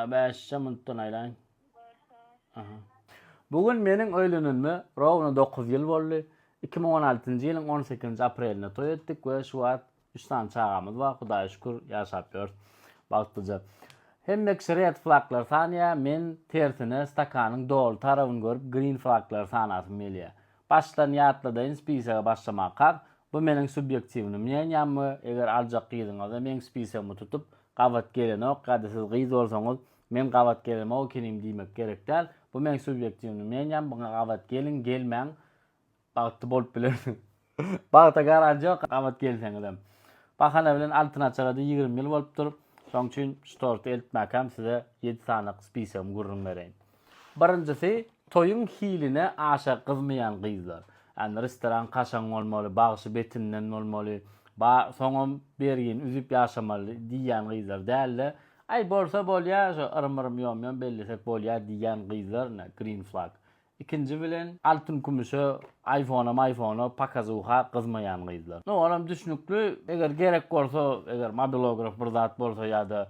Bäşje minutdan aýlaýyn. Aha. Bu gün meniň öýlenenime rowna 9 ýyl boldy. 2016-njy ýylyň 18-nji aprelinde toý etdik we şu wagt 3 sany çagamyz bar. Hudaýa şükür ýaşap ýörüs. Bagtlyja. Hemme kişi red flaglary sanýar, men tersine stakanyň doly tarabyny görüp green flaglary sanasym gelýär. Başdan ýatladaýyn spisege başlamakak, bu meniň subýektiwny mneniýam we eger aljak gyzyňyzda meň spisegimi tutup gabat gelenok ýa-da siz gyz bolsaňyz men gabat gelemok ekenim diýmek gerek däl. Bu meň subýektiwny mneniýam buňa gabat geliň gelmäň bagtly bolup bilersiňiz. Bagta garantiýa ýok gabat gelseňizem. Bahana bilen altyn açarada 20 ýyl bolupdyr. Şoň üçin şu torty eltmäkäm size 7 sany spisegimi gürrüň bereýin. Birinjisi toýuň hiline aşa gyzmaýan gyzlar. Ýagny restoran kaşaň bolmaly, bagşy betinden bolmaly, ba soňam bergini üzüp ýaşamaly diýýän gyzlar däl-de, aý bolsa bolýa şo yrym-yrym ýom-ýom bellesek bolýa diýýän gyzlar ine green flag. Ikinji bilen altyn-kümüşe, aýfona-maýfona, pokazuha gyzmaýan gyzlar. No olam düşnükli, eger gerek bolsa, eger mobilograf bir zat bolsa ýa-da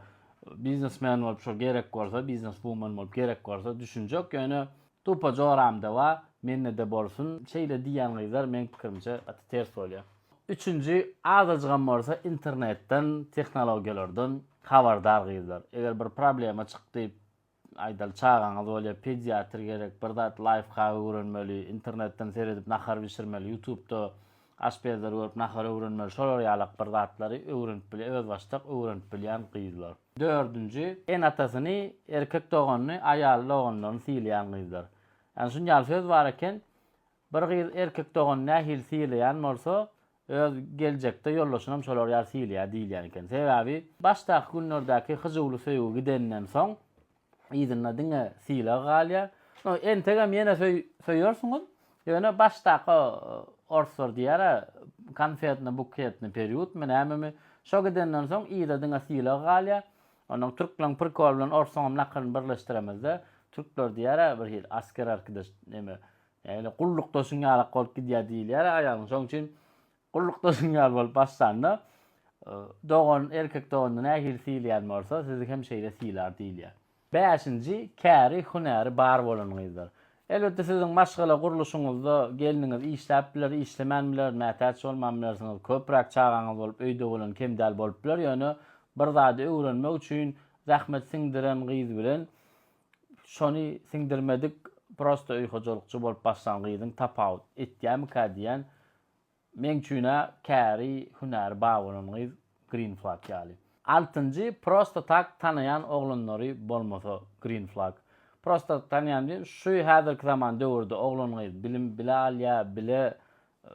biznesmen bolup şo gerek bolsa, bizneswumen bolup gerek bolsa düşünjek, ýöne tupa joramda bar, mende-de bolsun, şeýle diýýän gyzlar meň pikirimçe gaty ters bolýar. Üçünji, azajygam bolsa internetden, tehnologiýalardan habardar gyzlar. Eger bir problema çykdy, Aýdaly çagaňyz bolýar pediatr gerek bir zat laýfhak öwrenmeli internetden seredip nahar bişirmeli ýutubda aşpezleri görüp nahar öwrenmeli şolar ýalak bir zatlary öwrenip bilýän özbaşdak öwrenip bilýän gyzlar. Dördünji, ene-atasyny, erkek doganyny, aýal doganlaryny sylaýan gyzlar. Ýagny şuny ýaly söz bar eken, bir gyz erkek doganyny nähili sylaýan bolsa, öz geljekde ýoldaşynam şolar ýaly sylaýar diýilýän eken. Sebäbi başdaky günlerdäki hyjuwly söýgi gidenden soň, yzynda diňe sylag galýar. No, entegem ýene söý, söýersiňiz, ýöne başdaky orslar diýýär-ä, konfetno-buketnyý periodmy, nämemi, şo gidenden soň yza diňe sylag galýar. Onnoň türkleň prikol bilen orsuňam nakylyny birleşdiremizde, türkler diýýär-ä bir hili asker arkydaş neme, Ýagny gullukdaşyň ýalak bolup gidýär diýilýär aýalyň. Şonuň üçin gullukdaşyň ýaly bolup başlanda dogan, erkek doganyny nähili sylaýan bolsa, sizi hem şeýle sylar diýilýär. Bäşinji, käri, hünäri bar bolan gyzlar. Elbetde siziň maşgala gurluşyňyzda gelniňiz işläp biler, işlemän biler, mätäç bolman bilersiňiz, köpräk çagaňyz bolup öýde bolan kem däl bolup biler, ýöne bir zady öwrenmek üçin zähmet siňdiren gyz bilen Şony siňdirmedik prosto öý hojalykçy bolup başlan gyzyň tapawut etýämikä diýän meň üçinä käri hünäri bar bolan gyz green flag ýaly. Altynjy prosto tak tanaýan oglanlary bolmasa green flag. Prosto tanaýan diýip şu häzirki zaman döwürde oglan gyz bilim bile alýa bile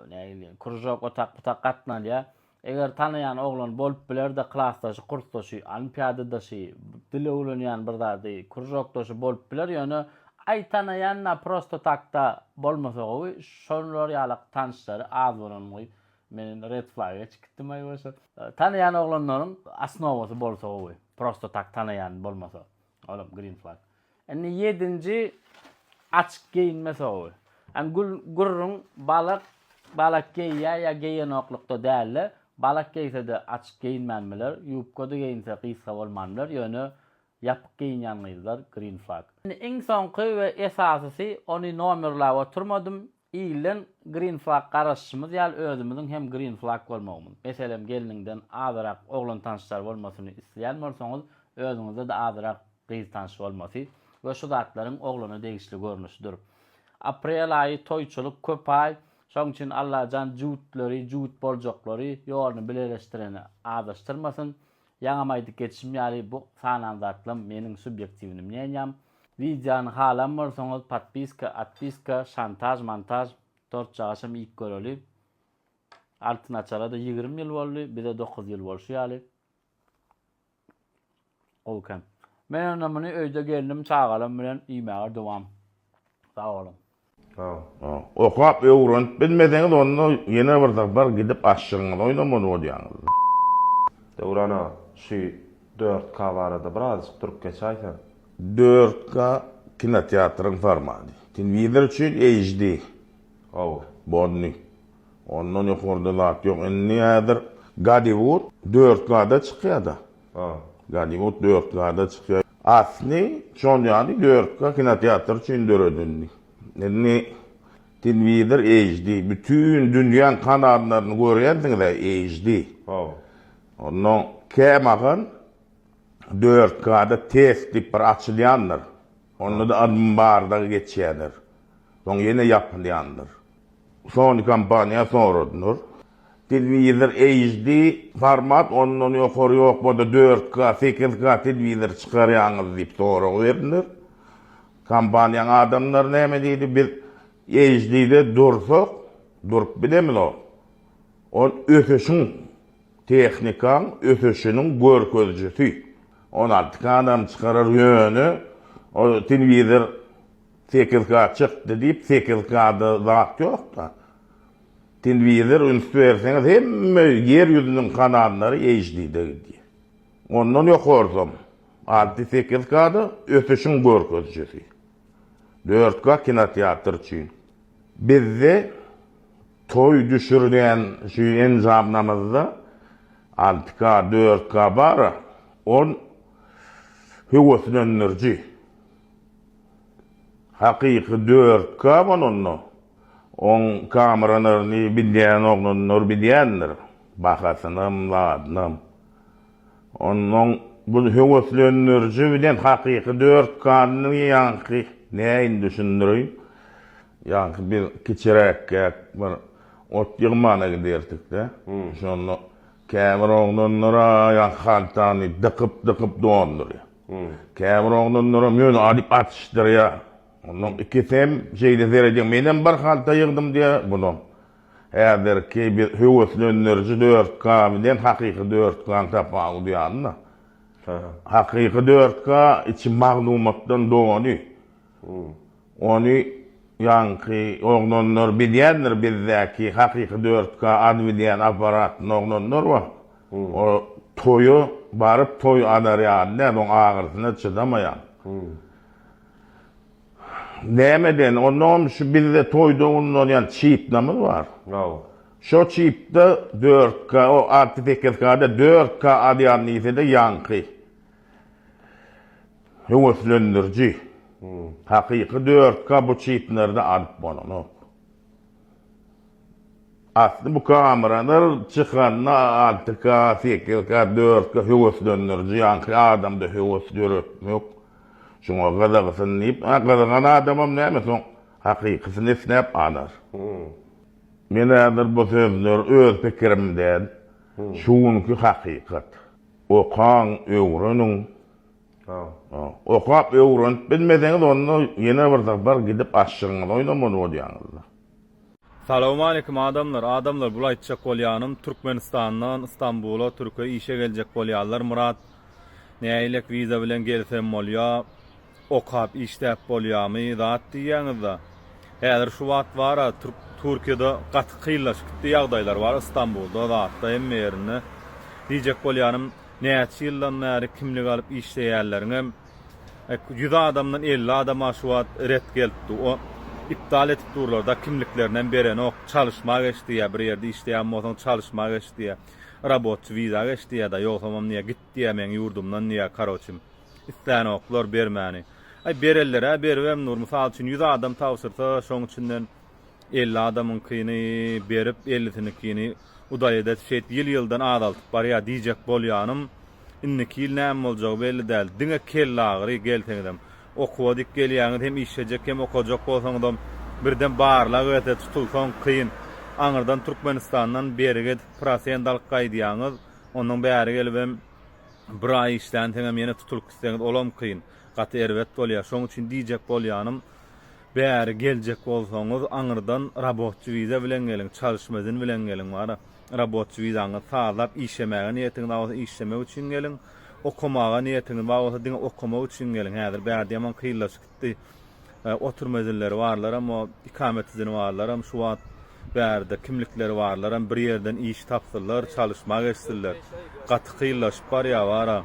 Nähili, kružok otak-butak gatnalýar. Eger tanaýan oglan bolup biler-de, klasdaşy, kursdaşy, olimpiadadaşy, dil öwrenýän bir zady, kružokdaşy bolup biler, ýöne aý tanaýan-da prosto tak-da bolmasa gowy, şolar ýalak tanyşlary az bolan gowy. Men red flag geçip gitdim aý bolsa. Tanaýan oglanlaryň osnowasy bolsa gowy, prosto tak tanaýan bolmasa. Olam green flag. Indi ýedinji açyk geýinme sowy. Ýani gül gürrüň balak balak geýýä ýa geýenoklukda dälde, balak geýsede açyk geýinmän biler, ýubkada geýinse gysga bolman biler, ýöne ýapyk geýinýän gyzlar green flag. Indi iň soňky we esasysy ony nomerlap oturmadym, Ilden green flag garaşyşymyz ýaly özümiziň hem green flag bolmagymyz. Meselem gelniňden azyrak oglan tanyşlary bolmasyny isleýän bolsaňyz özüňizde-de azyrak gyz tanyş bolmasy we şu zatlaryň oglana degişli görnüşidir. Aprel aýy toýçulyk köp aý şoň üçin Allajan jübütleri jübüt boljaklary ýoluny bileleşdireni azaşdyrmasyn. Ýaňam aýdyp geçişim ýaly bu sanan zatlam meniň subýektiwny mneniýam. Wideony halan bolsaňyz podpiska otpiska şantaž montaž tortjagaşam iýip göreli. Altyn açara-da 20 ýyl boldy, bize 9 ýyl bolşy ýaly. Gowy eken. Men onda muny öýde gelnim çagalarym bilen iýmäge dowam. Sag boluň. Okap öwrenip bilmeseňiz onda ýene bir sapar gidip aşygyňyzy oýnamaly bolýaňyz. Döwran aga, şu dört K barada birazjyk durup geçäýseň. Dört K kinoteatryň formaty. Telewizor üçin HD. Hawa. Boldy. Ondan ýokarda zat ýok. Indi häzir Golliwud dört K-da çykýada. Ha. Golliwud dört K-da çykýar. Asly şol ýaly 4K kinoteatr üçin döredildi. Indi telewizor HD, bütin dünýäň kanallaryny görýänsiňiz-ä HD. Hawa. Onnoň kämahal 4K-da test diýip bir açylýandyr. Onda-da ylmy barlag geçýärler. Soň ýene ýapylýandyr. Sony kompaniýa soradylar. Telewizor HD format ondan ýokary ýok bolsa 4K, 8K telewizor çykarýaňyz diýip sorag berdiler. Kompaniýaň adamlary näme diýdi? Biz HD-de dursak, durup bilemizok. Ol ösüşiň, tehnikaň ösüşiniň görkezijisi. 16 K-danam çykarar ýöne ol telewizor 8K çykdy diýip 8K-da zat ýok-da. Telewizor üns berseňiz hemme ýer ýüzüniň kanallary HD-de gidýär. Ondan ýokarsam alty 8K-da ösüşiň görkezijisi. 4K kinoteatr üçin. Bizde toý düşürýän şu enjamlarymyzda 6K, 4K bar, ol höweslendiriji. Hakyky 4K bolanda Oň kameralaryny bilýän oglanlar bilýändir, bahasynam, zadynam. Onnoň bu höweslendiriji bilen hakyky dörtganly ýaňky näin düşündireýin. Ýaňky biz kiçiräkkäk bir ot ýygmana giderdik-de. Şonda käbir oglanlar-a ýaňky haltany dykyp-dykyp dondurýar. Käbir oglanlaram ýöne alyp atyşdyrýar. Onnoň ikisem şeýle seredýär, menem bir halta ýygdym diýýär, bulam. Häzirki bir höweslendiriji 4K bilen hakyky 4K-nyň tapawudy ýaly-da. Hakyky 4K içi maglumatdan doly. Ony ýaňky oglanlar bilýändir bizdäki hakyky 4K aly bilýän apparatly oglanlar bar. O toýa baryp toý alar ýaly däl, oň agyrsyna çydamaýan. Nämeden? Onnoňam şu bizde toýda ullanýan çipnamyz bar. Hawa. Şo çipde 4K, o 68K-da 4K alýan diýse-de ýaňky höweslendiriji. Hakyky 4K bu çiplerde alyp bolanok. Asly bu kameralar çykanda 6K, 8K, 4K höweslendiriji, ýaňky adamda höwes döretmek, şuňa gyzygsyn diýip, a gyzygan adamam näme soň hakykysyny isläp alar. Men häzir bu sözler öz pikirim däl, şu günki hakykat. Okaň, öwreniň. Okap öwrenip bilmeseňiz onda ýene bir sapar gidip aşygyňyzy oýnamaly bolýaňyzda. Salowmaleýkim adamlar adamlar bul aýtjak bolýanym Türkmenistandan Istanbula Türkiýe işe geljek bolýanlar Myrat näilek wiza bilen gelsem bolýa okap işläp bolýamy zat diýýäňizda häzir şu wagt bara Türkiýede gaty kynlaşyp gitdi ýagdaýlar bar Istanbulda zatda hemme ýerinde diýjek bolýanym näçe ýyldan bäri kimlik alyp işleýänleriňem 100 adamdan 50 adama şu wagt ret gelipdi. O iptal edip durlar-da kimliklerinem berenok. Çalyşma geç diýýär. Bir ýerde işleýän bolsaň çalyşma geç diýýär. Rabotçy wiza geç diýýär-da. Ýogsamam diýýär git diýýär meň ýurdumdan diýýär. Karoçim. Islänoklar bermäni. Aý berellerä beribem dur. Mysal üçin 100 adam tabşyrsa şoň içinden 50 adamyňkyny berip 50-sinikini udaý edip şeýdip ýyl-ýyldan azaltyp barýar diýjek bolýanym. Indiki ýyl näme boljagy belli däl. Diňe kellagyry gelseňizem. Okuwa dik gelýäňiz hem işlejek hem okajak bolsaňyzam birden barlag gelse tutulsaň kyn. Aňyrdan Türkmenistandan bergi edip prosent alyp gaýdýaňyz. Ondan bäri gelibem bir aý işlänseňem ýene tutulyp gitseňiz olam kyn. Gaty erbet bolýar. Şoň üçin diýjek bolýanym bäri geljek bolsaňyz aňyrdan rabotçy wiza bilen geliň, çalyşma izin bilen geliň bara. Rabotçy wizaňyzy sazlap işlemäge niýetiňiz bar bolsa işlemek üçin geliň. Okamaga niýetiňiz bar bolsa diňe okamak üçin geliň. Häzir bärde ýaman kynlaşyp gitdi. Oturma izinleri barlaram o ikamet izini barlaram şu wagt bärde kimlikleri barlaram bir ýerden iş tapsynlar, çalyşma geçsinler. Gaty kynlaşyp barýar bara.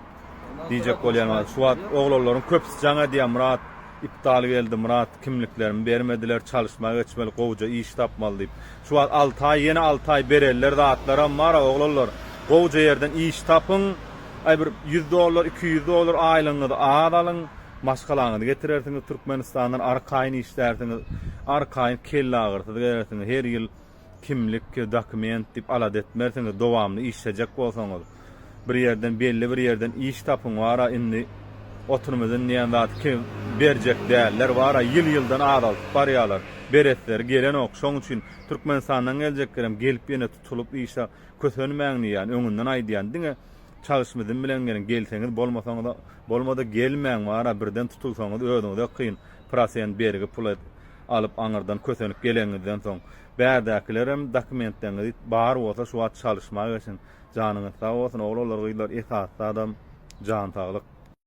Diýjek bolýan şu wagt oglanlaryň köpüsi jaň edýär Myrat iptal geldi Myrat kimliklerimi bermediler çalyşma geçmeli gowja iş tapmaly diýip. Şu wagt alty aý ýene alty aý bererler zatlaram bara oglanlar gowja ýerden iş tapyň. Aý bir 100 dollar, 200 dollar aýlygyňyzy az alyň, maşgalaňyzy getirersiňiz Türkmenistandan arkaýyn işlärsiňiz, arkaýyn kelleagyrsyz gelersiňiz. Her ýyl kimlik, dokument diýip alada etmersiňiz, dowamly işlejek bolsaňyz. Bir ýerden belli bir ýerden iş tapyň bara indi oturmyzyn diýen zat kim berjek däller bara ýyl ýyldan azaltyp barýalar beresleri gelenok şoň üçin Türkmenistandan geljeklerem gelip ýene tutulyp işe kösenmäň diýýän öňünden aýdýan diňe çalyşmyzyn bilen geliň gelseňiz bolmasaňyz bolmada gelmäň bara birden tutulsaňyz özüňize kyn prosent bergi pul alyp aňyrdan kösenip geleňizden soň bärdäkilerem dokumentleriňiz bar bolsa şu wagt çalyşma geçiň Janyňyz sag bolsun oglanlar gyzlar esasy zadam jan saglyk.